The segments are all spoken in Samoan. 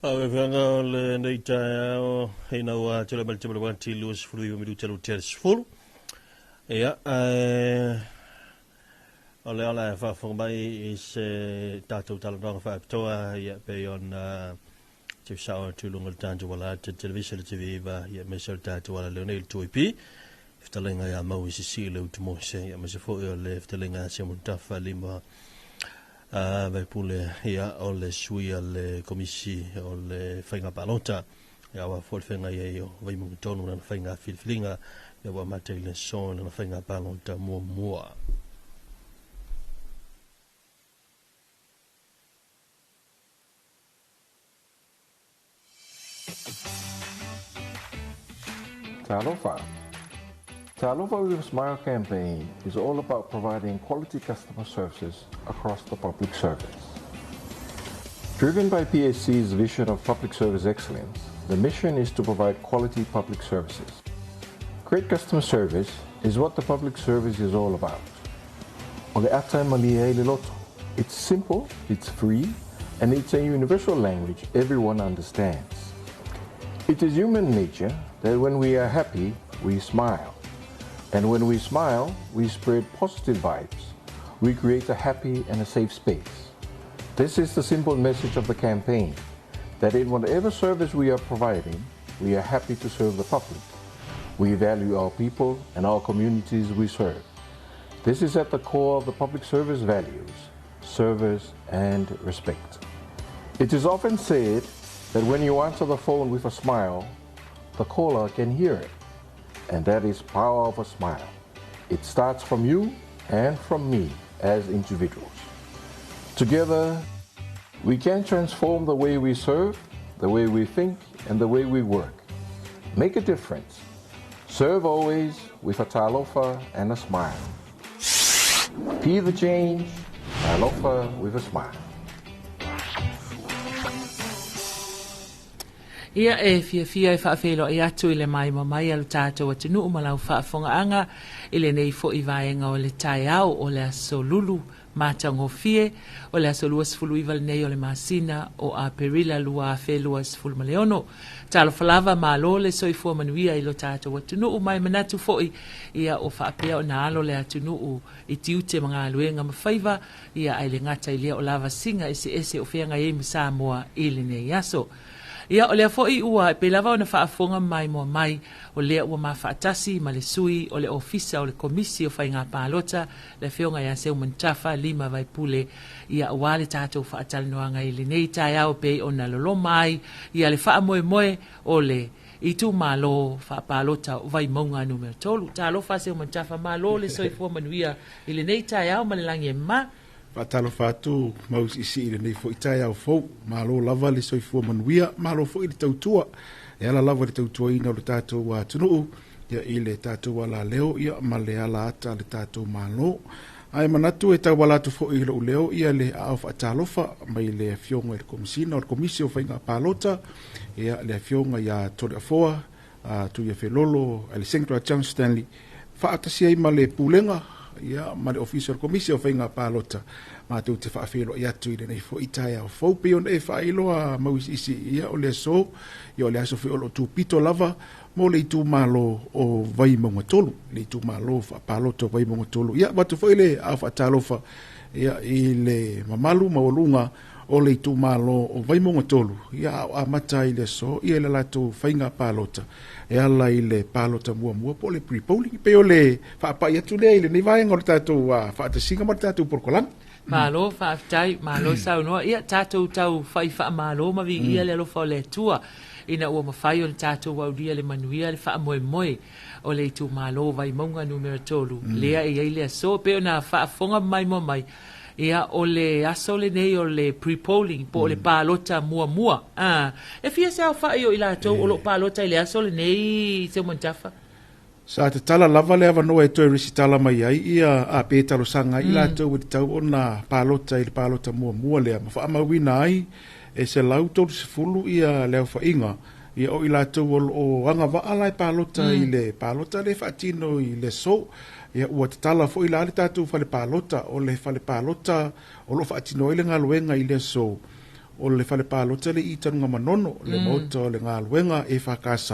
Lau o lenei taeao ina ua tulai mai le taimi o le uati 29 minute le tea 10. Ia, ae o lea o le a faafofoga mai i se tatou talanoaga faapitoa ia pei ona tuusao atu i luga o le tatou alata televisa le TV9 ia aemaise o le tatou ala leo nei le 2AP. Fetalaiga ia Mau i Sisii le Utu Mose ia aemaise foi o le fetalaiga ia Seumanutafa lima Vaipule ia o le sui a le Komisi o le Faiga Palota ia aua foi le feagai ai o Vaimauga 3 lana faiga filifiliga ia ua amata i le aso lana faiga palota muamua. Talofa. Talofa with a Smile campaign is all about providing quality customer services across the public service. Driven by PSC's vision of public service excellence, the mission is to provide quality public services. Great customer service is what the public service is all about. O le ata e malie ai le loto. It's simple, it's free, and it's a universal language everyone understands. It is human nature that when we are happy, we smile. And when we smile, we spread positive vibes. We create a happy and a safe space. This is the simple message of the campaign, that in whatever service we are providing, we are happy to serve the public. We value our people and our communities we serve. This is at the core of the public service values, service and respect. It is often said that when you answer the phone with a smile, the caller can hear it. And that is power of a smile. It starts from you and from me as individuals. Together, we can transform the way we serve, the way we think, and the way we work. Make a difference. Serve always with a talofa and a smile. Be the change, talofa with a smile. Ia e fiafia e faafeiloai atu i le maimoa mai a lo tatou atunuu ma lau faafofogaaga i lenei foi vaega o le taeao o le aso Lulu matagofie o le aso 29 lenei o le masina o Aperila 2026. Talofa lava, malo le soifua manuia i lo tatou atunuu ma e manatu foi ia o faapea ona alo le atunuu i tiute ma galuega ma faiva ia ae le gata i lea o lavasiga eseese o feagai ai ma Samoa i lenei aso. Ia o lea foi ua e pei lava ona faafofoga ma maimoa mai o lea ua mafaatasi ma le sui o le Ofisa o le Komisi o Faiga Palota le Afioga ia Seumanutafa Lima Vaipule ia aua le tatou faatalanoaga i lenei taeao pei ona loloma ai ia le faamoemoe o le itumalo faapalota o Vaimauga numera 3. Talofa Seumanutafa, malo le soifua manuia i lenei taeao ma le lagi e mama. Faatalofa atu mau siisii i lenei foi taeao fou. Malo lava le soifua manuia, malo foi le tautua. E ala lava le tautuaina o le tatou atunuu ia i le tatou alaleo ia ma le ala ata a le tatou Malo. Ae manatu e tauala atu foi i lou leo ia le aao faatalofa mai le Afioga i le Komesina o le Komisi o Faiga Palota, ia le Afioga ia Toleafoa Tuiafelolo Alexandra John Stanley, faatasi ai ma le Pulega ia ma le Ofisa o le Komisi o Faiga Palota. Matou te faafeiloai atu i lenei foi taeao fou pei ona e faailoa mau isiisi ia o le aso ia o le aso foi o loo tupito lava mo le itumalo o Vaimauga 3, le itumalo faapalota o Vaimauga 3. Ia avatu foi le aao faatalofa ia i le mamalu maualuga o le itumalo o Vaimauga 3, ia a o amata ai le aso ia i le latou faiga palota e ala i le palota muamua po o le pre-polling. Pei o le faapai atu lea i lenei vaega o le tatou faatasiga ma le tatou polokalame. Malo faafetai, malo saunoa. Ia tatou tau fai faamalo ma viia le alofa o le Atua ina ua mafai ona tatou aulia le manuia le faamoemoe o le itumalo Vaimauga numera 3 lea e i ai le aso pei ona faafofoga maimoa mai. Ia o le aso lenei o le pre-polling po o le palota muamua. E fia se aofai o i latou o lo o palota i le aso lenei, Seumanutafa? Sa tatala lava le avanoa e toe resitala mai ai ia a pe talosaga ai i latou e tatau ona palota i le palota muamua lea ma faamauina ai e 130 ia le aofaiga ia o i latou o lo o agavaa la e palota i le palota lea e faatino i le aso. Ia ua tatala foi la le tatou fale palota, o le fale palota o lo o faatino ai le galuega i le aso. o le fale palota le i Tanugamanono, le maota o le galuega EFKS,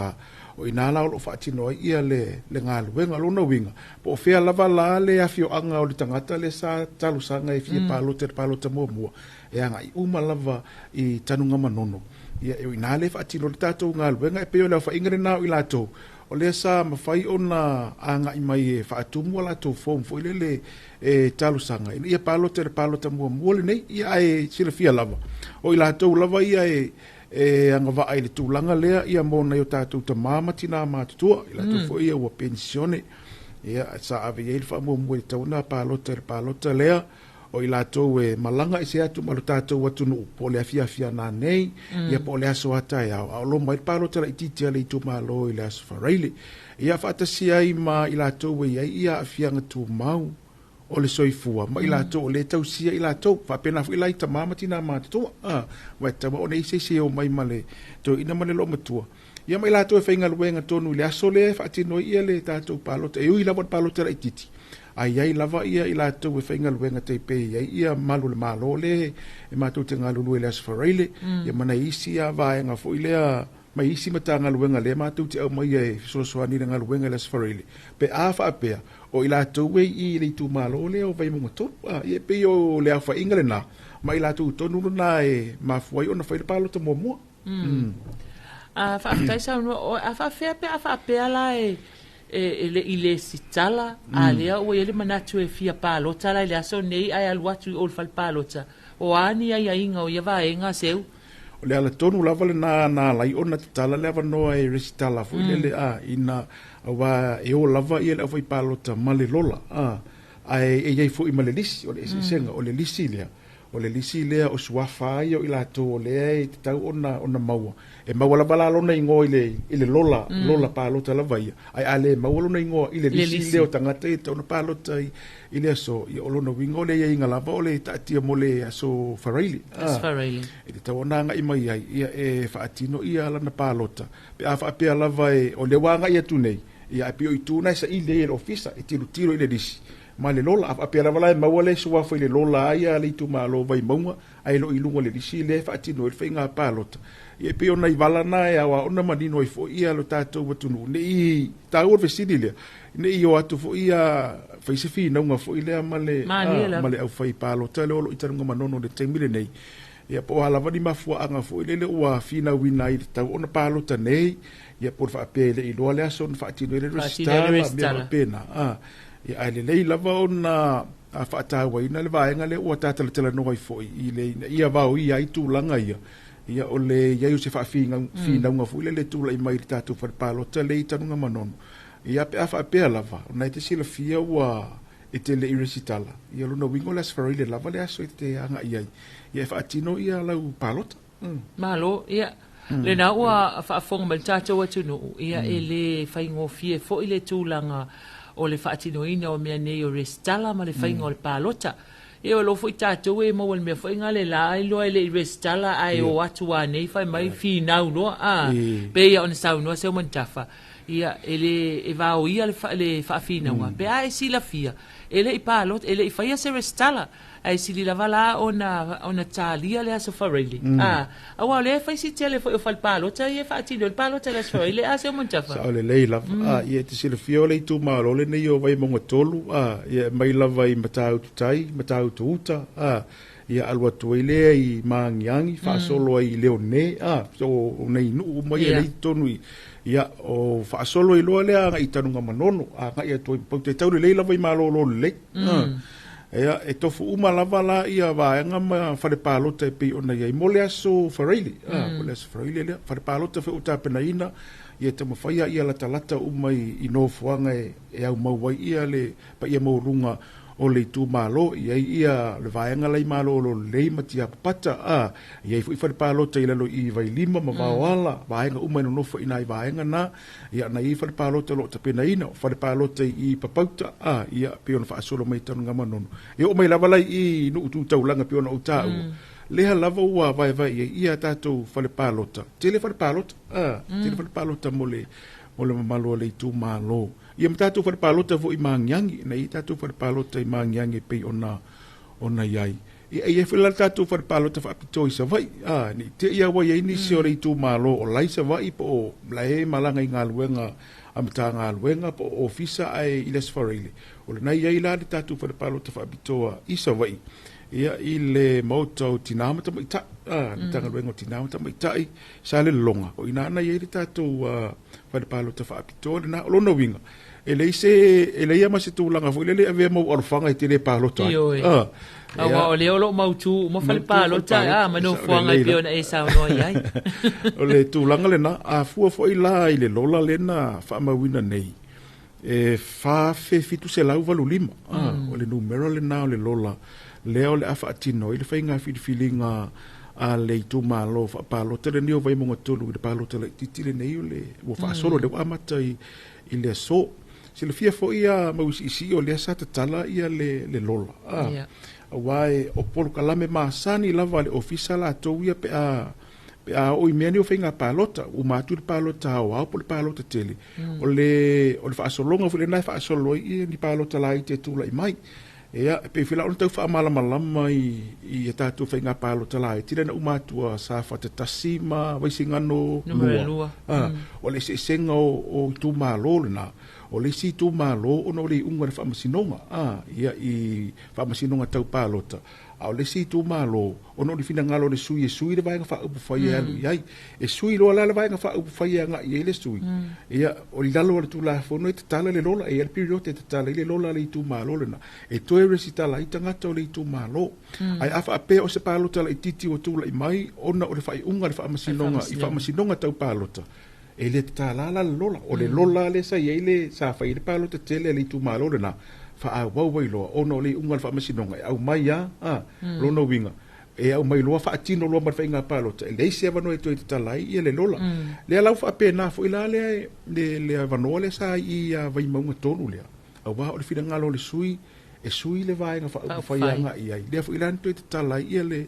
o i ina la o lo o faatino ai ia le galuega. O lona uiga, po o fea lava la le afioaga o le tagata lea sa talosaga e fia palota i le palota muamua, e agai uma lava i Tanugamanono. Ia, o i ina lea e faatino ai le tatou galuega, e pei o le aofaiga lena o i latou o lea sa mafai ona agai mai e faatumu a latou form foi lele e talosaga ina ia palota i le palota muamua lenei. Ia, ae silafia lava, o i latou lava ia e agavaa i le tulaga lea, ia mo nai o tatou tamā ma tinā matutua, i latou foi ia ua penisione, ia sa ave i ai le faamuamua i le tatau ona palota i le palota lea. O i latou e malaga ese atu ma lo tatou atunuu, po o le afiafi a nanei, ia po o le aso a taeao, a o lo mai le palota laitiiti a le itumalo i le Aso Faraile. Ia faatasi ai ma i latou e i ai ia aafiaga tumau o le soifua, ma i latou o lea e tausia i latou, faapena foi la i tamā ma tinā matutua, aua e tatau lava ona i ai se isi e o mai ma le toeaina ma le loomatua, ia ma i latou e faigaluega tonu i le aso lea e faatino ai ia le tatou palota. E ui lava o le palota laitiiti, ae i ai lava ia i latou e faigaluega tai pei e i ai ia malu o le Malo lea e matou te galulue i le Aso Faraile, ia ma nai isi lava vaega foi lea mai isi Matagaluega lea matou te aumaia e fesoasoani i le galuega i le Aso Faraile, pe a faapea o i latou e i i le itumalo lea o Vaimauga 3. Ia e pei o le aofaiga lena ma i latou tonu lena e mafua ai ona fai le palota muamua. A faafetai saunoa oe. A faafefea pe a faapea la e e le i lesitala, a lea ua i ai le manatu e fia palota la i le aso nei ae alu atu i o i le fale palota, o a ni aiaiga o ia vaega, Seu? O le ala tonu lava lena na ala ai ona tatala le avanoa e resitala foi lele a ina aua e o lava ia le aufaipalota ma le lola a ae e i ai foi ma le lisi o le eseesega o le lisi lea. O le lisi lea o suafa ia o i latou o lea e tatau ona maua. E maua lava la lona igoa i le, i le lola, lola palota lava ia, ae a le maua lona igoa i le lisi lea o tagata ia e tatau ona palota i le aso, ia o lona uiga o le aiaiga lava o le taatia mo le Aso Faraile. Aso Faraile. E tatau ona agai mai ai, ia e faatino ia lana palota. Pe a faapea lava e, o lea ua agai atu nei, ia ae pei o itu na e saili ai e le Ofisa, e tilotilo i le lisi ma le lola. A faapea lava la e maua le suafa i le lola a ia a le itumalo o Vaimauga, ae le o i luga o le lisi lea e faatino ai le faiga palota, ia e pei o nai vala na e ao lava ona manino ai foi ia lo tatou atunuu, ne i taua le fesili lea, ne i o atu foi ia fai se finauga foi lea ma le, ma le aufai palota lea o lo o i Tanugamanono i le taimi lenei. Ia po o a lava ni mafuaaga foi lele ua finauina ai i le tatau ona palota nei, ia po o le faapea e le i iloa le aso na faatino ai le resitala, mea faapena. Ia, ae lelei lava ona faatauaina le vaega lea ua ta talatalanoa ai foi i le ina ia vaoia ai tulaga ia, ia o le i ai o se faafinauga foi lele e tulai mai i le tatou fale palota lea i Tanugamanono. Ia pe a faapea lava, o lena e te silafia ua e te le i resitala, ia o lona uiga o le Aso Faraile lava le aso e te agai ai, ia e faatino ia lau palota. Malo, ia, lena ua faafofoga mai le tatou atunuu, ia e le faigofie foi le tulaga o le faatinoina o mea nei o resitala ma le faiga o le palota. Ia o lo foi tatou e maua i le mea foi na le la iloa e le i resitala ae o atu a nei fai mai finau loa, a, pei ona saunoa Seumanutafa, ia e le e vaoia le, le faafinauga pe a e silafia e le i palota, e le i faia se resitala. Ae sili lava la ona talia le Aso Faraile. A, aua o lea e fai si tele foi o fale palota ia e faatino ai le palota i le Aso Faraile, a Seumanutafa? Sao lelei lava. A, ia e te silafia o le itumalo lenei o Vaimauga 3, a, ia e mai lava i Matautu Tai, Matautu Uta, a, ia alu atu ai lea i Magiagi, faasolo ai i Leone, a, so o nei nuu uma ia lea i totonu i, ia, o faasolo ai loa lea agai i Tanugamanono, agai atu ai i Papauta, e tau lelei lava i Malolo lelei. Ia, e tofu uma lava la ia vaega ma fale palota e pei ona i ai mo le Aso Faraile. Mo le Aso Faraile lea, fale palota foi ua tapenaina, ia taumafai lava ia latalata uma i nofoaga e aumau ai ia le paia maualuga o le itumalo. E i ai ia le vaega la i Malolo Lelei ma Tiapapata, e i ai foi fale palota i lalo i Vailima ma Vaoala, vaega uma e nonofo i nai vaega na. Ia, na i ai fale palota o lo o tapenaina, o fale palota i Papauta, a, ia, pei ona faasolo mai i Tanugamanono. E oo mai lava la i i nuu tu taulaga pei ona ou taua, lea lava ua vaevae i ai ia tatou fale palota. Tele fale palota, a, tele fale palota mo le, mo le mamalu o le itumalo. Ia ma tatou fale palota foi i Magiagi, na i ai tatou fale palota i Magiagi e pei ona, ona i ai. Ia, e i ai foi la le tatou fale palota faapitoa i Savaii, a, ne i te i lava ua i ai nisi o le itumalo o la i Savaii po o la e malaga i galuega a Matagaluega po o ofisa ae i le Aso Faraile, o lena e i ai la le tatou fale palota faapitoa i Savaii, ia, i le Maota o Tina ma Tamaitai, a, le Matagaluega o Tina ma Tamaitai, Salelologa, o i ina na i ai le tatou fale palota faapitoa lena. O lona uiga, e leai se, e leai lava ma se tulaga foi lele e avea ma ou alofaga e te le palota ai. Ioe. Ah, Aua o lea o lo o mautu uma fale palota, a, ma nofoaga e pei ona e saunoa i ai. O le tulaga lena, a fua foi la i le lola lea na faamauina nei, e 4785, ah, o le numera lena o le lola lea o le a faatino ai le faiga filifiliga a le itumalo faapalota lenei o Vaimauga 3 i le palota laitiiti lenei o le ua faasolo lea ua amata i i le aso. Silafia foi a Mauisiisii o lea sa tatala ia le, le lola. A, yeah. Aua e o polokalame masani lava a le ofisa latou ia pe a pe a oo i mea nei o faiga palota, uma atu le palota aoao po o le palota tele, o le faasologa foi lena e faasolo ai ia ni palota laiti e tulai mai. Ia, e pei foi la ona tau faamalamalama i a tatou faiga palota laiti lea na uma atu a Safata 1 ma Vaisigano 2. O le eseesega o itumalo lena, o le isi itumalo ona o le iuga o le faamasinoga, ia, i faamasinoga tau palota, a o le isi itumalo ona o le finagalo o le sui e sui le Vaega Faaupufai e alu i ai. E sui loa la le Vaega Faaupufai e agai i ai le sui, ia, o i lalo o le Tulafono e tatala le lola, e i ai le piriota e tatala ai le lola a le itumalo lena, e toe resitala ai tagata o le itumalo. Ae a faapea o se palota laitiiti ua tulai mai ona o le faaiuga a le Faamasinoga i faamasinoga tau palota, e le tatala la le lola. O le lola lea sa i ai le, sa fai ai le palota tele a le itumalo lena, faaauau ai loa ona o le iuga a le Faamasinoga e aumai lava, a, lona uiga, e aumai loa faatino loa ma le faiga palota, e leai se avanoa e toe tatala ai ia le lola. Lea la ua faapena foi la lea le avanoa lea sa i ia Vaimauga 3 lea, aua o le finagalo o le sui e sui le Vaega Faaupufai e agai i ai. Lea foi la na toe tatala ai ia le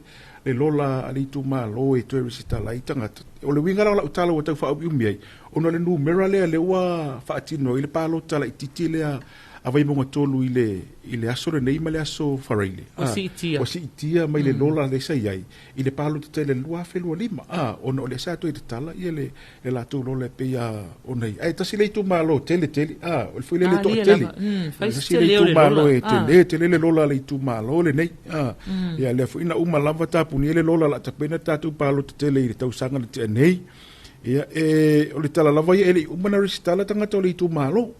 lola a le itumalo e toe resitala ai tagata. O le uiga la o lau tala ua tau faaumiumi ai, ona o le numera lea lea ua faatino ai le palota laitiiti lea a Vaimauga 3 i le, i le aso lenei ma le aso Faraile. Ua siitia. Ua siitia mai le lola lea sa i ai i le palota tele i le 2025, ona o lea sa toe tatala ia le, le latou lola e pei a ona i. Ae tasi le itumalo tele tele, o le foi lele toatele. Tasi le itumalo e tele tele le lola a le itumalo lenei. Ia lea foi na uma lava tapunia le lola la tapena tatou palota tele i le tausaga na tea nei. Ia, e, o le tala lava ia e le i uma na resitala tagata o le itumalo.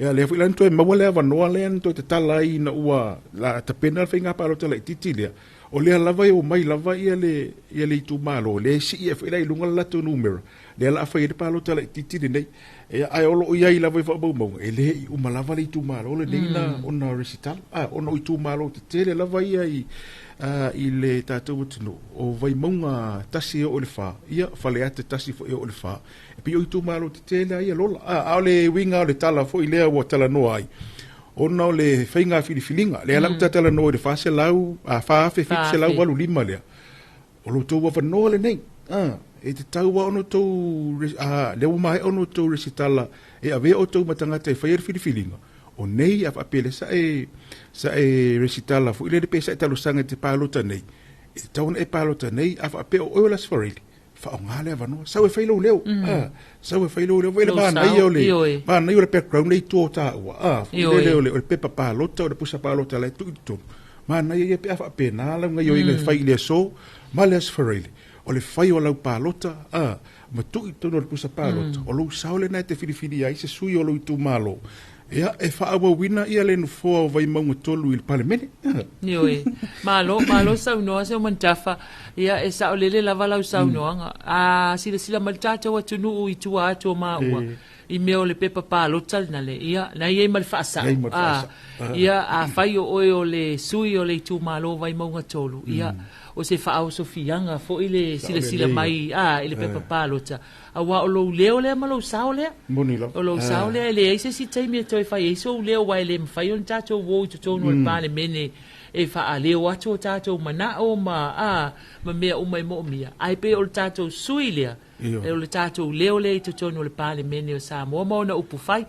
Ia, lea foi la na toe maua le avanoa lea na toe tatala ai ina ua la tapena le faiga palota laitiiti lea. O lea lava e omai lava ia le, ia le itumalo, lea e sii ai foi la i luga le latou numera, lea la a fai ai le palota laitiiti lenei. Ia, ae o lo o i ai lava i faamaumauga, e le i uma lava le itumalo lenei na ona resitala. Ona o itumalo tetele lava ia i, i le tatou atunuu, o Vaimauga 1 e oo i le 4, ia, Faleata 1 foi e oo i le 4, e pei o itumalo tetele lava ia lola. A o le uiga o le tala foi lea ua talanoa ai, ona o le faiga filifiliga, lea la ua talanoa i le 400, 4,785 lea, o lo outou avanoa lenei, e tatau lava ona outou, lea ua maea ona outou resitala e avea outou ma tagata e faia le filifiliga, o nei a faapea lea sa e resitala foi lele pe sa e talosaga e te palota nei, e tatau ona e palota nei, a faapea o oe o le Aso Faraile, faaaoga le avanoa, sau e fai lou leo, sau e fai lou leo, foi le manaia o le, manaia o le background lea i tua o taua, foi lele o le pepa palota, o le pusa palota la e tuu i totonu, manaia ia pe a faapena lau gaioiga e fai i le aso ma le Aso Faraile, o le fai o lau palota, ma tuu i totonu o le pusa palota, o lou sao lena e te filifilia ai se sui o lou itumalo, ia, e faaauauina ia le nofoa o Vaimauga 3 i le Palemene. Ioe. Malo, malo saunoa Seumanutafa. Ia, e saolele lava lau saunoaga. A silasila mai le tatou atunuu i tua atu o maua, i mea o le pepa palota lena le, ia, na i ai ma le faasao. Ia, afai o oe o le sui o le itumalo Vaimauga 3, ia, o se faaosofiaga foi le silasila mai i le pepa palota, aua o lou leo lea ma lou sao lea. Moni lava. O lou sao lea, e leai se isi taimi e toe fai ai sou leo, aua e le mafai ona tatou o i totonu o le Palemene e faaleo atu o tatou manao ma, ma mea uma e moomia, ae pei o le tatou sui lea, o le tatou leo lea i totonu o le Palemene o Samoa ma ona upu fai.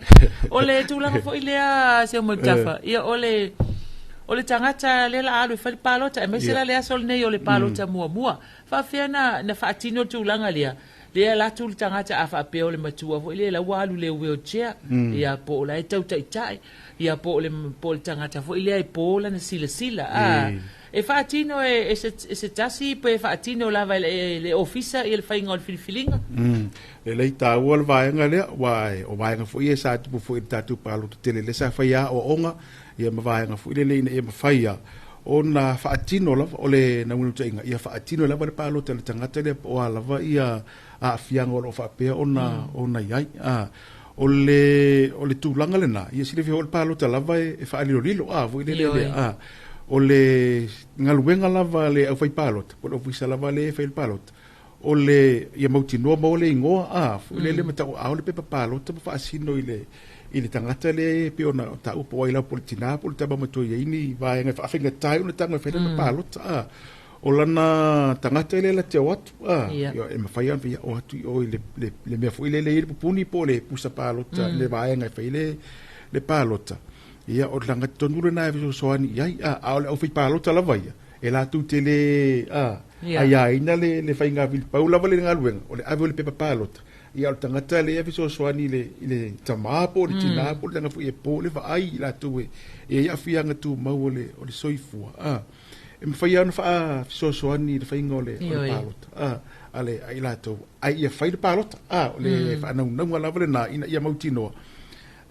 O le tulaga foi lea, Seumanutafa, ia o le O le tagata lea la alu e fai le palota, aemaise la le aso lenei o le palota muamua. Faafefea na faatino le tulaga lea? Lea alu atu le tagata a faapea o le matua foi lea la ua alu i le wheelchair, ia po o la e tau taitai, ia po o le po o le tagata foi lea e po lana silasila. A e faatino e se tasi pe faatino lava e le ofisa ia le faiga o le filifiliga? Lelei taua le vaega lea, aua o vaega foi ia sa tupu foi i le tatou palota tele lea sa fai aoaoga ia ma vaega foi lele ina ia mafai a ona faatino lava o le naunautaiga ia faatino lava le palota a le tagata lea po o a lava ia aafiaga o lo o faapea ona ona i ai. A o le o le tulaga lena, ia silafia foi o le palota lava e faalilolilo a foi lele lea a o le galuega lava a le aufaipalota po o le ofisa lava lea e fai le palota o le ia mautinoa maua le igoa a foi lele ma tauaao le pepa palota ma faasino i le tagata lea e pei ona taua po o ai lava po o le tina po o le tama matua i ai ni vaega e faafaigata ai ona tago e fai lana palota a o lana tagata lea la te o atu a e mafai ona fai o atu i o i le mea foi lele i le pupuni po o le pusa palota le vaega e fai le palota ia o le tagata tonu lena e fesoasoani i ai a a o le aufaipalota lava ia e latou te le aiaina le faiga vilipau lava le galuega o le ave o le pepa palota ia o le tagata lea e fesoasoani i le tamā po o le tinā po o le tagata foi e po le vaai i latou e i ai aafiaga tumau o le soifua a e mafai lava ona faafesoasoani i le faiga o le palota a a i latou ae ia fai le palota a o le faanaunauga lava lena ina ia mautinoa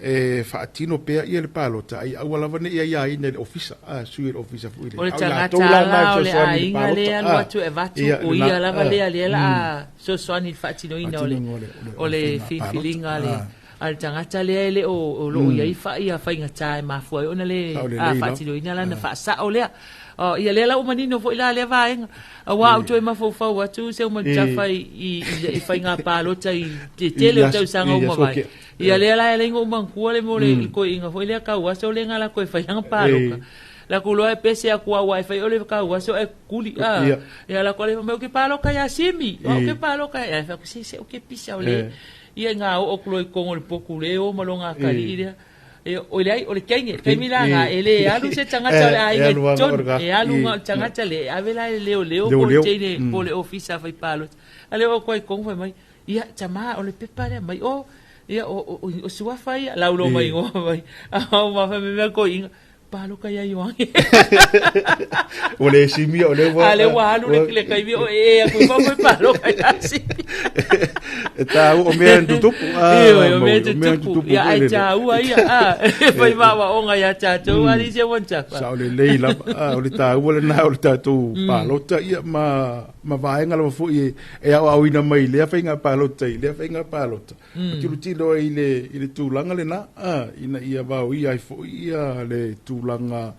e faatino pea ia le palota ai aua lava ne i aiaina i le ofisa a sui o le ofisa foi le. O le tagata la o le aiga lea alu atu e avatu o ia lava lea lea la a fesoasoani i le faatinoina o le filifiliga a le tagata lea e le o lo o i ai ia faigata e mafua ai ona le faatinoina lana faasao lea. O, ia lea la ua manino foi la lea vaega. Aua ou toe mafaufau atu Seumanutafa i faiga palota i le tele o tausaga ua mavae. Ia lea la e ala ai ona ou manatua le mea o le toeaina foi lea tau aso lea na alu atu e fai lana paloka. La ku loa e pese atu aua e fai o le tau aso ae kuli a. Ia la ku ale fai mai ou te paloka ia Simi. Ou te paloka ia fai atu se se ou te pisa o le. Ia nga oo atu loa i totonu o le potu le o ma lona atalii lea. E, o leai, o le teine, taimi la na, e le alu se tagata o le aiga i totonu, e alu na o le tagata lea, e ave la e le leoleo po o le teine, po o le ofisa fai palota. A lea o atu ai i totonu fai mai, Ia, tama, o le pepa lea mai o, ia, o suafa ia, laulo mai igoa mai. A o ma fai mai mea toeaiina, paloka ia Ioane. Ua le simia, o lea ua... A lea ua alu le taimi o e atu i fafo e paloka ia Simi. E tāua, o mea e tutupu. Ioe, o mea e tutupu. Ia, ai tāua ia. E fai maaoaoga ia tātou, a lisi e wantafa. Sao lelei lava. O le tāua lena o le tātou palota, ia, ma vaega lava foi e aoaoina mai i lea faiga palota i lea faiga palota. Mm. Tilotilo ai i le tulaga lena, ina ia vaoia ai foi ia le tulaga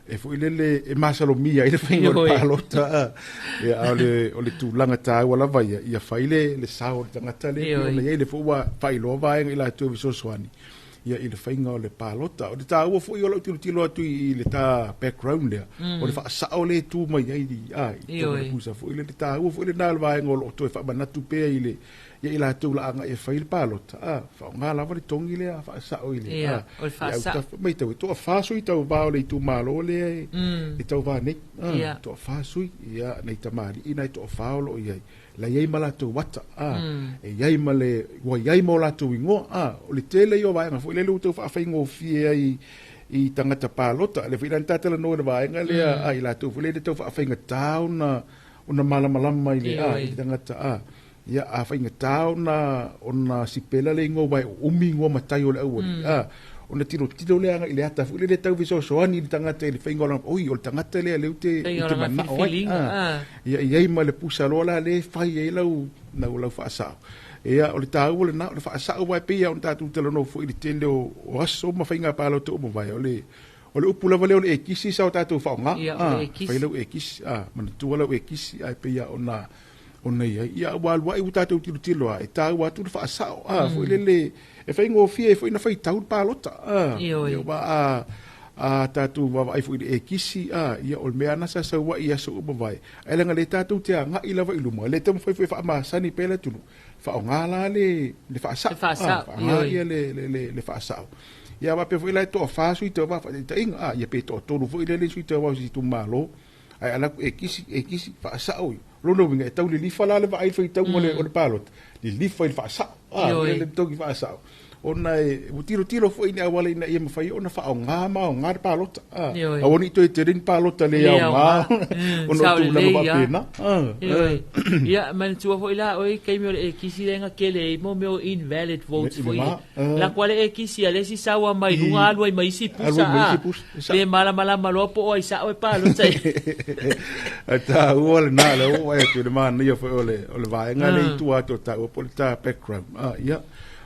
e foi lele e masalomia ai le faiga o le palota. Ia, a o le tulaga tāua lava ia, ia fai le sao o le tagata lea, pei ona i ai le foi ua faailoa vaega i latou e fesoasoani ia i le faiga o le palota. O le taua foi o lau tilotilo atu i le ta background lea, o le faasao lea e tu mai ai i totonu o le pusa foi lea. Le taua foi lena o le vaega o lo o toe faamanatu pea i le ia i latou la agai e fai le palota, faaaoga lava le togi lea faasao i le Ia, o le faasao. Mai tau e toafa sui tauva o le itumalo lea e tauva nei. Toafa sui, ia, nai tamalii nai toafa o lo o i ai. La i ai ma latou ata, e i ai ma le, ua i ai ma o latou igoa, o le tele ia o vaega foi lele ua tau faafaigofie ai i tagata palota. Lea foi la na ta talanoa i le vaega lea, i latou foi lele tau faafaigata ona malamalama i le, i le tagata, ia, a faigata ona sipela le igoa, aua e umi igoa matai o le aualii, ona tilotilo lea agai i le ata foi lele tau fesoasoani i le tagata i le faiga o lana, oi, o le tagata lea lea ou te manao ai. Ia, i ai ma le pusa loa la lea e fai ai lau faasao. Ia, o le taua lena, o le faasao, aua e pei lava ona tatou talanoa foi i le tele o aso ma faiga palota ua mavae, o le upu lava lea o le ekisi sa o tatou faaaoga. Ia, o le ekisi. Fai lau ekisi, manatua lau ekisi, ae pei lava ona ona i ai. Ia, ua alu ai ua tatou tilotilo lava, e taua atu le faasao, foi lele, e faigofie ai foi ona faitau le palota. Ioe. Ia, aua a tatou vaavaai foi i le ekisi, ia, o le mea lava sa sau ai i aso ua mavae, ae leaga o lea tatou te agai lava i luma, lea e taumafai foi e faamasani pea le atunuu, faaaoga la le faasao. Le faasao, faaaoga ia le faasao. Ia faapea foi la e toafa sui tauvā faataitaiga, a ia pe toatolu foi lea le sui tauvā o se itumalo, ae alu atu e kisi, e kisi, faasao. Lona uiga e tau lilifa la le vaai i le faitauga o le palota, lilifa i le faasao, a, le togi faasao. Ona e ua tilotilo foi i ni auala ina ia mafai ona faaaoga ma aoga le palota. Aua ne i toe tele ni palota le aoga ona o tulaga faapena. Ia, manatua foi la oe i taimi o le ekisi lea na tele ai mo mea o invalid votes foi. Lako a le ekisi a le isi sau a mai luga alu ai ma isi pusa a. Le malamalama loa po o ai sao e palota ai. Ae taua lena, lea ua vaai atu i le manaia foi o le vaega lea i tua atu o taua po o le ta background. Ia,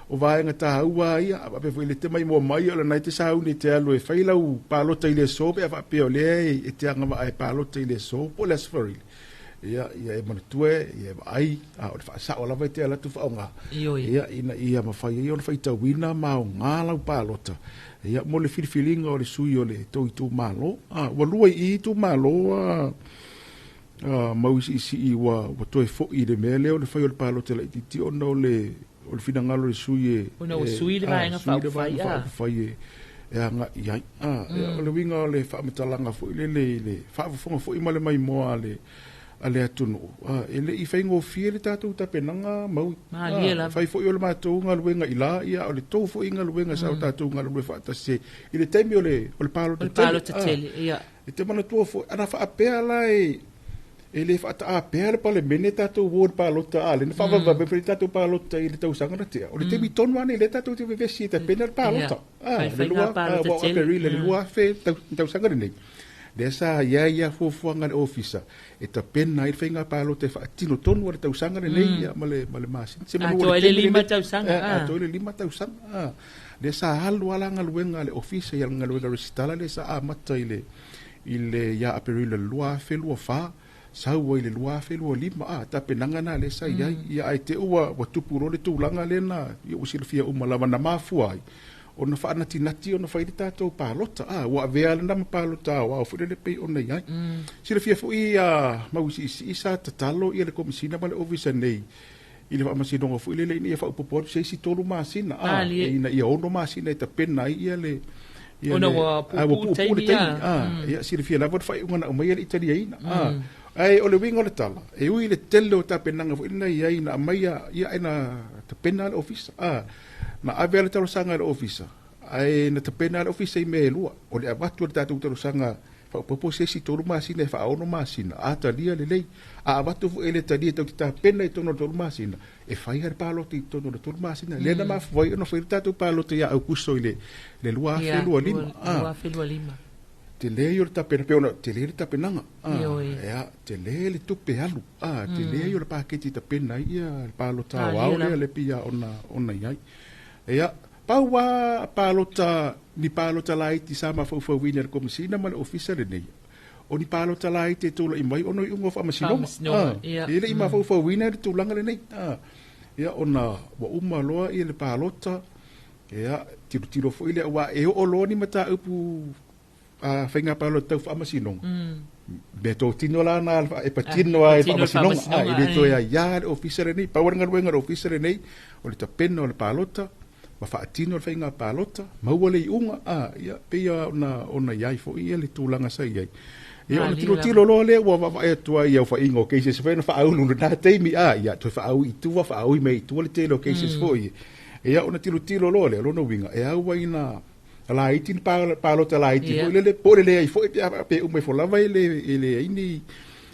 o vaega taua ia, a faapea foi le te maimoa mai o lena e te sauni e te alu e fai lau palota i le aso pe a faapea o lea e te agavaa e palota i le aso po o le Aso Faraile. Ia, ia e manatua ia e vaai, a o le faasao lava e te alu atu faaaoga. Ia, ina ia mafai ai ona faitauina ma aoga lau palota. Ia, mo le filifiliga o le sui o le tou itumalo. A, ua lua i i itumalo a mau isiisii ua toe foi i le mea lea o le fai o le palota laitiiti ona o le o le finagalo o le sui e ona ua sui le vaega faaupufai faaupufai e agai i ai. O le uiga o le faamatalaga foi lele i le faafofoga foi ma le maimoa a le atunuu, e le i faigofie le tatou tapenaga mau. Fai foi o le matou galuega i la, ia o le tou foi galuega sa o tatou galulue faatasi i le taimi o le palota tele. E te manatua foi, ana faapea la e le faataapea le Palemene tatou o i le palota, a lea na faavavevave foi le tatou palota i le tausaga na tea. O le taimi tonu lava lenei lea tatou te vevesi e tapena le palota. Le lua, ua o Aperila le 2000 tausaga lenei. Lea sa i ai lava fuafuaga a le Ofisa e tapena ai le faiga palota e faatino tonu le tausaga lenei ma le masina. Atoa ai le 5 tausaga. Atoa ai le 5 tausaga. Lea sa alu lava la galuega a le Ofisa i le galuega resitala lea sa amata i le ia Aperila 2024, sau ai le 2025, a, tapenaga na lea sa i ai. Ia ae te i ua tupu loa le tulaga lea na, ia ua silafia uma lava na mafua ai ona faanatinati ona fai le tatou palota. A, ua avea lena ma palota aoao foi lele pei ona i ai. Silafia foi mau isiisii sa tatalo ia le Komesina ma le Ofisa nei i le faamasinoga foi lele ina ia faaopoopo atu se isi 3 masina, a, ina ia 6 masina e tapena ai ia le ona ua puupuu le taimi, a, ia silafia lava le faaiuga na aumai e le i taliaina, a. Ae o le uiga o le tala, e ui i le tele o tapenaga foi lena i ai na aumaia, ia ae na tapena le Ofisa, a, na ave le talosaga i le Ofisa, ae na tapena le Ofisa i mea e lua, o le avatu o le tatou talosaga faaopoopo se isi 3 masina e faa-6 masina, a talia lelei. A avatu foi e le talia tatou te tapena i totonu o le 3 masina, e fai lava le palota i totonu o le 3 masina. Lea na mafua ai ona fai le tatou palota ia Aukuso i le 2025. 2025. Tele ia o le tapena, pei ona tele le tapenaga. Ia, tele le tupe alu. Tele ia o le paketi tapena ai ia le palota aoao lea le pei ona i ai. Ia, pau lava palota, ni palota laiti sa mafaufauina e le Komesina ma le Ofisa lenei, o ni palota laiti e tulai mai ona o iuga o faamasinoga. E le i mafaufauina le tulaga lenei. Ia, ona ua uma loa ia le palota, ia, tilotilo foi lea, aua e oo loa ni mataupu faiga palota tau faamasinoga, mea totino la na e patino ai faamasinoga, e le toe aiā le Ofisa lenei. Pau le galuega a le Ofisa lenei, o le tapena o le palota, ma faatino le faiga palota, maua le iuga, ia, pei ona i ai foi ia le tulaga sa i ai. Ia, ona tilotilo loa lea ua vaavaai atu ai i aofaiga o cases foi na faaulu lena taimi, ia, toe faaui i tua, faaui mai i tua le tele o cases foi. Ia, ona tilotilo loa lea, lona uiga, e au ai na laiti ni palota laiti foi lele, po o le leai foi pe a faapea uma ifo lava e leai ni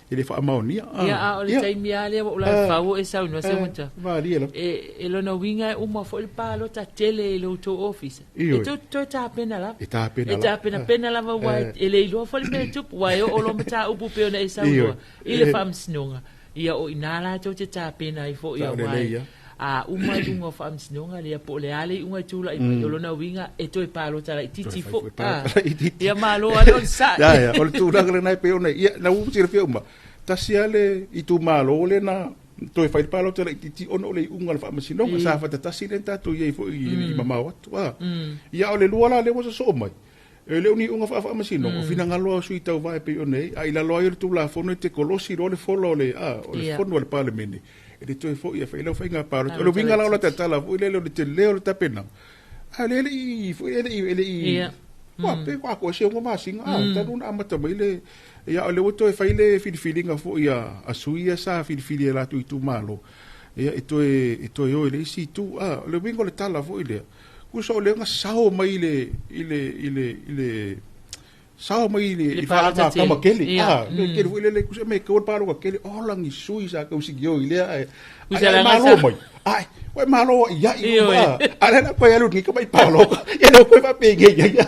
e le faamaonia. Ia, a o le taimi lava lea ua ou lalafau o e saunoa se mata. Malie lava. E lona uiga e uma foi le palota tele i lo outou ofisa. E tou toe tapena lava. E tapena lava. E tapenapena lava aua e le iloa foi le mea e tupu, aua e oo loa mataupu pei ona e saunoa i le faamasinoga. Ia o i ina latou te tapena ai foi aua a uma iuga o faamasinoga lea po o le a le iuga e tulai mai, o lona uiga e toe palota laitiiti foi. Ia malo lava le onosai. Ia, o le tulaga lena e pei ona ia, na ua silafia uma, tasi lava le itumalo lea na toe fai le palota laitiiti ona o le iuga o le faamasinoga. Sa fatatasi lea na tatou i ai foi i mamao atu. Ia, o le lua la lea ua sosoo mai, e le o ni iuga faafaamasinoga, o finagalo lava o sui tauva e pei ona i ai, a i lalo ai o le Tulafono e te kolosi loa le fola o le fono a le Palemene, e le toe foi e fai lau faiga palota. O le uiga la o la tatala foi lele o le tele o le tapenaga, A le i foi e le i e le i ua pe ua ko se uma masina a talu na amata mai le ia o le ua toe fai le filifiliga foi a sui ia sa filifili e latou itumalo ia e toe o i le isi itu a. O le uiga o le tala foi lea kusa o le ga sao mai i le sao mai i le palota kama tele. Kele a le kele foi le kusa me ko palo kele o langi sui sa kau sigi o i lea e Kusa ai laga malo mai ai ua malo ia i Ioe. A le na ko alu ni ka mai palo ia le ko fa pe nge ia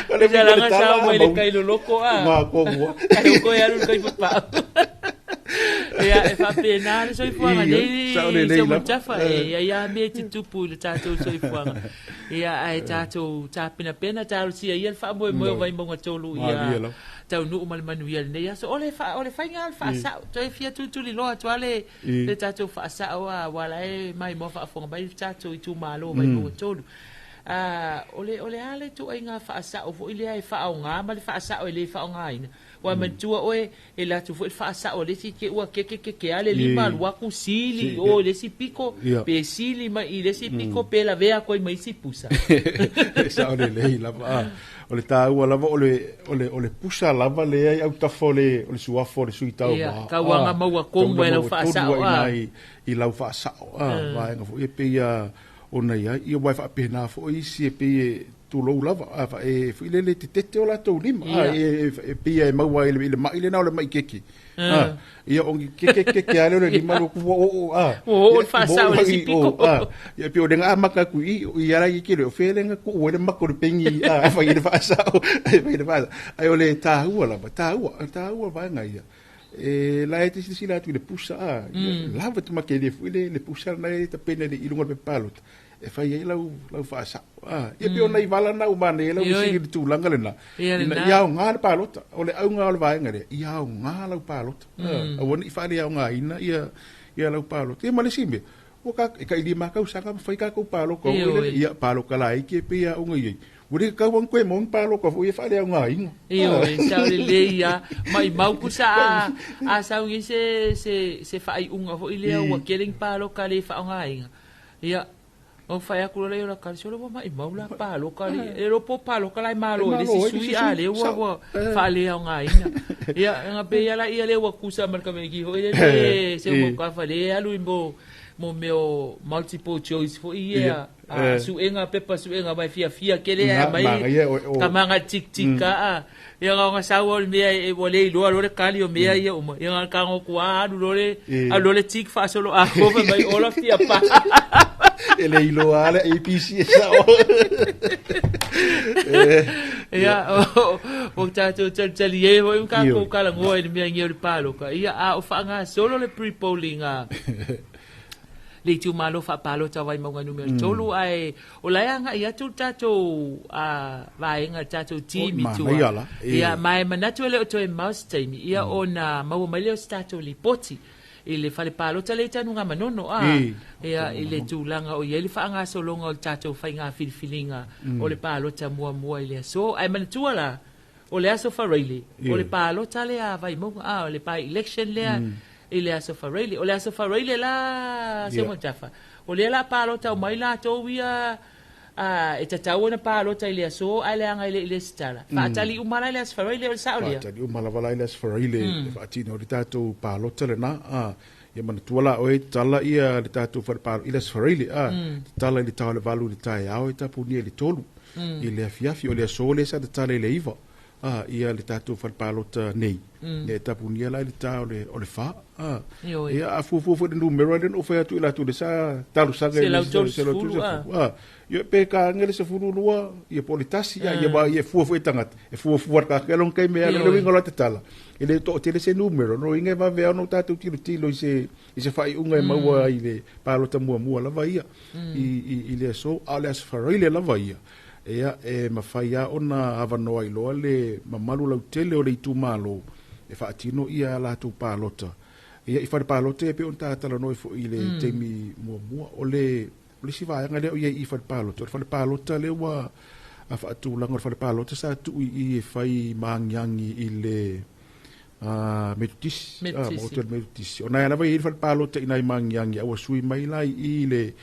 o le Kusa laga sao mai le kai loloko a. ma ko mo Ai ko alu kai papau. Ia e faapena le soifuaga Ioe, nei sao lelei se lava. matafa e ia ia me te tupu i le tatou soifuaga. Ia ae tatou tapenapena talosia ia le faamoemoe o Vaimauga 3 Malie ia lava. taunuu ma le manuia lenei aso. O le faiga le faasao toe fia tulituliloa atu a le le tatou faasao a ua la e maimoa faafofoga mai le tatou itumalo o Vaimauga 3. Ah, o le a le tuaiga faasao foi lea e faaaoga ma le faasao e le faaaogaina. Ua manatua oe e le atu foi le faasao le isi ke ua keke keke a le lima alu atu sili o le isi piko pe sili mai i le isi piko pe lavea koe mai isi pusa. Sao lelei lava a. O le tāua lava o le pusa lava lea i autafa o le suafa o le sui tau Ia, tauaga maua komu ai lau faasao, a. I lau faasao a vaega foi e pei a ona ia ia wai faapena foi isi e pei e tulou lava a fa e foi lele tetete o latou lima a e pei e maua i le mai lena o le mai keke a ia o keke keke ale o le lima lo ku o a Ua oo le faasao i le isi piko. A ia pe o le nga maka ku i ala i ke le o fele nga ku o le mako le pengi a fa i le faasao e fa i le faasao ai o le tāua lava tāua tāua vaega ia e la e te silasila atu i le pusa a ia, lava te makele foi le pusa na e tapena le i luga o le palota e fai ai lau faasao a ia pe ona i vala na umane lau Ioe. sili le tulaga lena Ia ina lena. ia aoga le palota o le auga o le vaega lea ia aoga lau palota a aua ne i faaleaogaina ia lau palota ia ma le isi mea ua ka e ka ilima tausaga ma fai tatou paloka Ioe. foi lele ia paloka laiti e pei a auga i ai ua le tatau ona toe maua ni paloka foi e faaleaogaina. Ioe, sao lelei a. Mai mau kusa a saugi se faaiuga foi lea ua kele ni paloka le faaaogaina. Ia, o fai atu loa lea o la kali ua mai mau la paloka le e lo po paloka la e malo i le E malo isi ai le sui isi a sui. le ua Sao. ua faaleaogaina. Ia, nga pe ia la ia le ua kusa ma le kameki foi le se mo ka fa le alu i mo mea o multiple choice foi ia a suega pepa suega mai fia fia kele a Na- mai maga ia ka manga tik tik a ia nga nga sau o le mea e ua le iloa lo le kali o mea ia uma ia nga ka ngo kua alu lo le alu lo le tik faasolo a ko fa mai ola fia pa. E le iloa le ABC e sao. Ia o tatou talitali e foi ka Ioe. ko kala ngoa i le mea ngia o le paloka ia a o faagasolo le pre-polling a le itumalo faapalota Vaimauga numera 3 ae o la e agai atu le tatou a vaega le tatou team i tua manaia la. Ia ma e manatu e le o toe mau se taimi ia ona maua mai lea o se tatou lipoti i le fale palota le i Tanugamanono a ia i le tulaga o i ai le faagasologa o le tatou faiga filifiliga o le palota muamua i le aso ae manatua la o le aso Faraile o le palota lea a Vaimauga a o le by election lea i le aso Faraile o le aso Faraile la se matafa o lea la palota o mai latou ia a e tatau ona palota i le aso ae leaga i le i le sitala faatali uma la i le aso Faraile o le sao lea. Faatali uma lava la i le aso Faraile e faatino o le tatou palota lena a ia manatua la oe tala ia le tatou fale palota i le aso Faraile a tatala i le tao le 8 i le taeao e tapunia i le 3 i le afiafi o le aso lea sa tatala i le 9 a ia le tatou fale palota nei e tapunia la i le ta o le 4 a Ioe. ia a fuafua foi le numera lea na ou fai atu i latou le sa talosaga i le 130, a. 130 a ia pe ka age le 12 ia po o le 1 ia ia ia fua foi tagata e fuafua ka ke long kai mea le winga la tatala e le to tele se numero no inga va vea no tatou tilotilo i se faaiuga e maua i le palota muamua lava ia i le aso a o le aso Faraile lava ia ia e mafai a ona avanoa iloa le mamalu lautele o le itumalo e faatino ia latou palota ia i fale palota e pei ona tatalanoa foi i le taimi muamua o le isi vaega lea o ia i fale palota o le fale palota lea ua a faatulaga o le fale palota sa tuu i e fai maagiagi i le Metotisi Metotisi. Maota o le Metotisi ona ia lava i le fale palota i nai maagiagi a ua sui mai la i le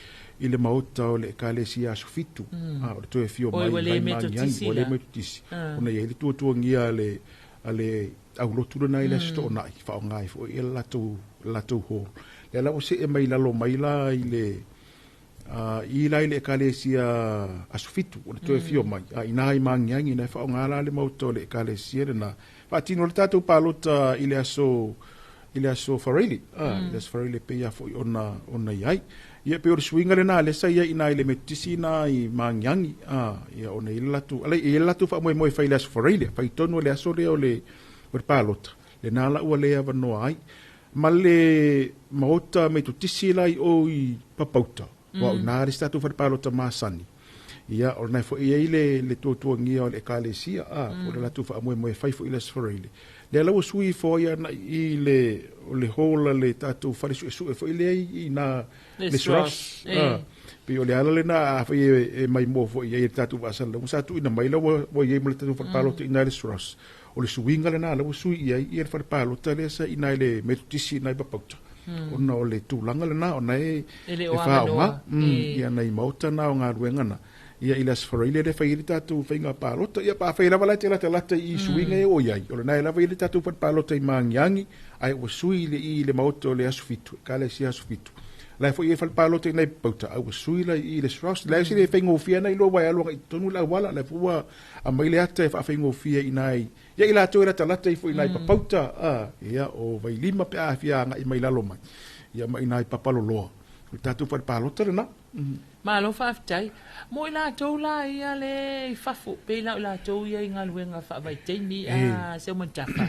i le maota o le Ekalesia Aso Fitu, a o le toe afio mai ua le i Metotisi ua le la. Metotisi, ona e i ai le tuatuagia a le aulotu lena i le Aso Toonai, faaaoga ai foi le latou hall. Lea la ua see mai lalo mai la i le i la i le Ekalesia Aso Fitu, o le toe afio mai. A ina i Magiagi, ina e faaaoga la le maota o le Ekalesia lena. Faatino le tatou palota i le aso Faraile, i le aso Faraile pei lava foi ona i ai. Ia pei o le suiga lena lea sa i ai ina i le Metotisi ina i Magiagi, ia ona i le latou, ala i le latou faamoemoe fai le aso Faraile, fai tonu le aso lea o le palota. Lena la ua le avanoa ai. Ma le maota Metotisi la i o i Papauta, wa o ina le si tatou fale palota masani. Ia, o lena foi ai le tuatuagia o le Ekalesia, po o le latou faamoemoe fai foi le aso Faraile. Lea la ua sui ifo ai agai i le o le hall a le tatou fale suesue foi lea i ina le Sros. Pei o le ala lena a fai e maimoa foi i ai le tatou faasalalauga sa tuuina mai la ua i ai ma le tatou fale palota ina le Sros. O le suiga lena la ua sui i ai le fale palota lea sa ina i le Metotisi ina i Papauta. Ona o le tulaga lena ona e faaaoga ia nai maota na o galuega na. Ia i le Aso Faraile le fai ai le tatou faiga palota. Ia pa fai lava la te latalata i suiga e o i ai. O lena e lava i le tatou fale palota i Magiagi, ai ua sui i le maota o le Aso Fitu, Ekalesia Aso Fitu. La e foi e fale palota i nai Papauta, a ua sui la i le Sros. La e se le faigofie na i loa ai alu i totonu le auala, la foi ua aumai le ata e faafaigofie i nai ia i latou e latalata ifo i nai Papauta, ia o Vailima pe a fia agai mai lalo mai. Ia ma i nai Papaloloa. O le tatou fale palota lena. Malo faafetai. Mo i latou la ia le i fafo, pe la i latou ia i galuega faavaitaimi a Seumanutafa.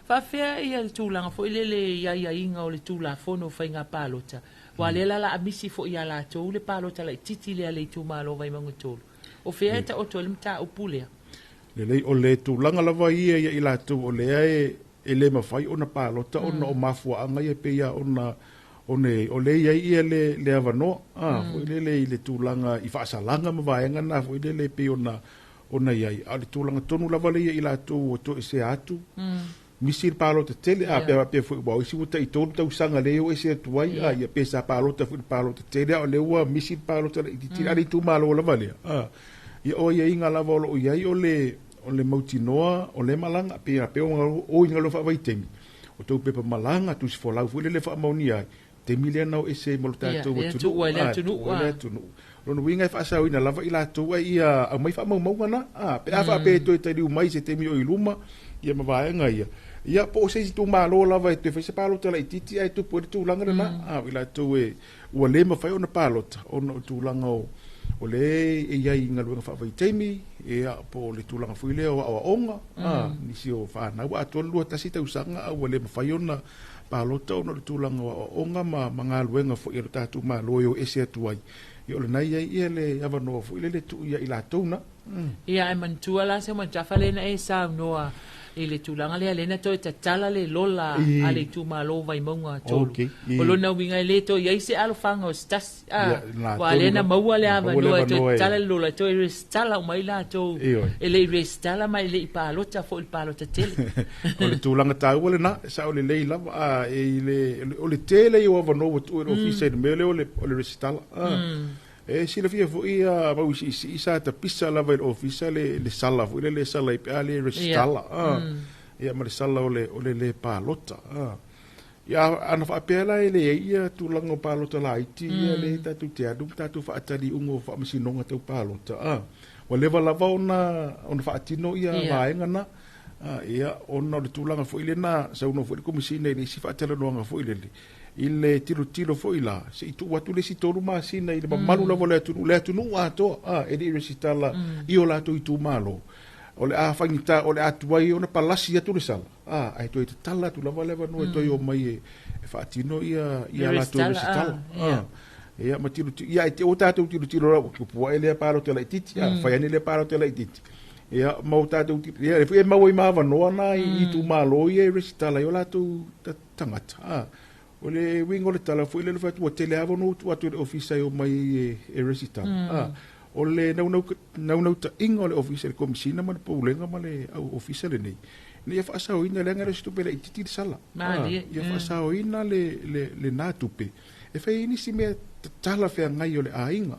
Faafea ia le tulaga foi lele i aiaiga o le Tulafono o Faiga Palota. Ua lea la la amisi foi ia latou le palota laitiiti lea le itumalo Vaimauga 3. O fea e taoto ai le mataupu lea? Lelei, o le tulaga lava ia ia i latou o lea e le mafai ona palota ona o mafuaaga ia pei lava ona o le i ai ia le avanoa, foi lele i le tulaga i faasalaga ma vaega na foi lele pei ona i ai. A o le tulaga tonu lava le ia i latou ua toesea atu, misi le palota tele, a pea foi ua isi ua tai 3 tausaga le o ese atu ai, ia pe sa palota foi le palota tele, a o lea ua misi le palota laitiiti, a le itumalo lava lea. Ia o aiaiga lava o loo i ai o le mautinoa o le malaga, pe o i galuega faavaitaimi, o tou pepa malaga, tusi folau foi lele faamaonia ai, taimi lea na o ese ma lo tatou atunuu. Le atunuu. Lona uiga e faasaoina lava i latou ai ia aumai faamaumauga na, pe a faapea e toe taliu mai se taimi o i luma, ia ma vaega ia. Ia po o se isi itumalo lava e toe fai se palota laitiiti ae tupu ai le tulaga lena, i latou e ua le mafai ona palota ona o tulaga o le e i ai i galuega faavaitaimi, ia po o le tulaga foi lea o aoaoga, nisi o fanau atoa le 21 tausaga a ua le mafai ona palota ona o le tulaga o aoaoga ma galuega foi a le tatou Malo e o ese atu ai. Ia o lena i ai ia le avanoa foi lele tuu ia i latou na. Ia e manatua la Seumanutafa lena e saunoa i le tulaga lea lena toe tatala le lola a le itumalo Vaimauga 3. O lona uiga e le toe i ai se alofaga o se tasi. Ua lena maua le avanoa e toe tatala le lola, toe resitala uma ai latou. E le i resitala ma e le i palota foi le palota tele. O le tulaga taua lena, sao lelei lava, o le tele o avanoa ua tuu e le ofisa i le mea lea o le resitala. E silafia foi a mau isiisii sa tapisa lava i le ofisa le sala foi le sala i pe a le resitala. Ia ma le sala o le le palota. Ia ana faapea la e leai ia tulaga o palota laiti ia le tatou te alu ma tatou faataliuga o faamasinoga tau palota. Ua leva lava ona faatino ia vaega na. Ia ona o le tulaga foi lena saunoa foi le Komesina i le isi faatalanoaga foi lele i le tilotilo foi la se i tuu atu le isi 3 masina i le mamalu lava o le atunuu atoa, e le i resitala i o latou itumalo. O le a faigata o le a tuai ona palasi atu le sala, ae toe tatala atu lava le avanoa e toe o mai e faatino ia latou resitala. Ia ma tilotilo ia e te o tatou tilotilo la tupu ai le palota laitiiti, fai ane le palota laitiiti. Ia ma o tatou ia e maua i ma avanoa na i itumalo ia e resitala i o latou tagata. O le uiga o le tala foi lele fai atu ua tele avanoa tuu atu i le ofisa e o mai e resitala. O le naunautaiga o le ofisa le Komesina ma le Pulega ma le ofisa lenei, ina ia faasaoina leaga le se tupe laitiiti le sala. Ia faasaoina lena tupe. E fai ai nisi mea talafeagai o le aiga,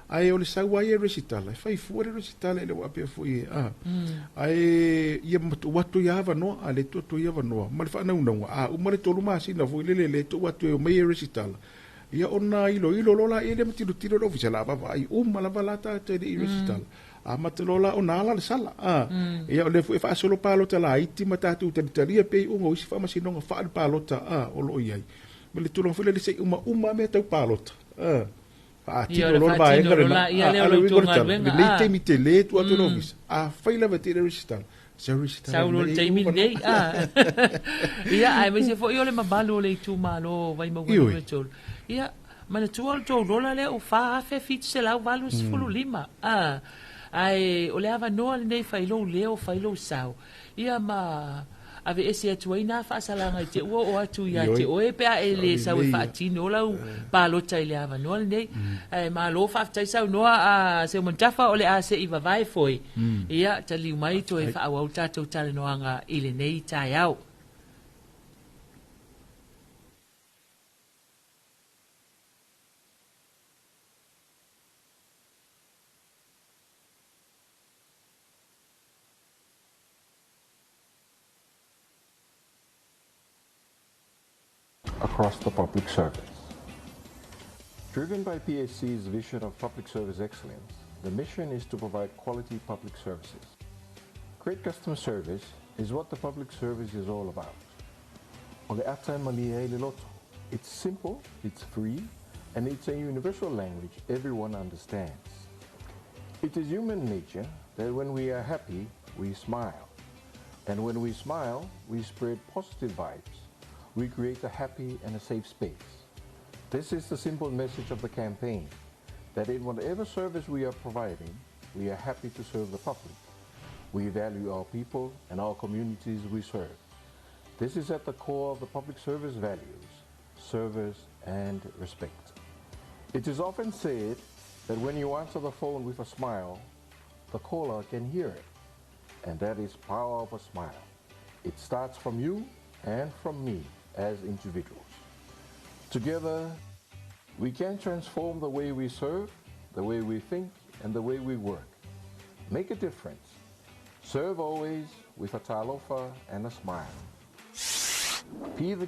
ae o le sau lava ia e resitala, e fai fua le resitala e le o aapia foi e, ae ia tuu atu ia avanoa, a le tuu atu ai avanoa ma le faanaunauga, a uma le 3 masina foi lele le tuu atu e omai e resitala, ia ona iloilo loa laia lea ma tilotilo le ofisa, o le a vaavaai uma lava la tagata e le i resitala. Amata loa la ona ala le sala. Ia o lea foi e faasolo palota laiti ma tatou talitalia pea iuga o isi faamasinoga faale-palota o lo o i ai. Ma le tulaga foi lele se i umauma lava mea tau palota. Ia Faatino o le loa le faatino vaega loa lena. laia lea A o o le la uiga o outou le tala, galuega lenei taimi tele tuu atu i le ofisa, afai lava e te le resitala, se resitala Sau loa lelei le e taimi uma lenei noa. Ia, aemaise foi o le mamalu o le itumalo o Vaimauga Ioe. Nu.3. Ia, manatua o le tou lola lea ua 4,785. Ae o le avanoa lenei fai lou leo, fai lou sao. Ia ma aveese atu ai na faasalaga i te ua oo atu ia te Ioe. oe pe a e Sao le sau e lelei ia. faatino lau palota i le avanoa lenei. Ae malo faafetai saunoa a Seumanutafa o le a se'i vavae foi. Ia, taliu mai toe faaauau tatou talanoaga i lenei taeao. Across the public service. Driven by PSC's vision of public service excellence, the mission is to provide quality public services. Great customer service is what the public service is all about. O le ata e malie ai le loto. It's simple, it's free, and it's a universal language everyone understands. It is human nature that when we are happy, we smile. And when we smile, we spread positive vibes. We create a happy and a safe space. This is the simple message of the campaign, that in whatever service we are providing, we are happy to serve the public. We value our people and our communities we serve. This is at the core of the public service values, service and respect. It is often said that when you answer the phone with a smile, the caller can hear it. And that is power of a smile. It starts from you and from me as individuals. Together, we can transform the way we serve, the way we think, and the way we work. Make a difference. Serve always with a talofa and a smile. Be the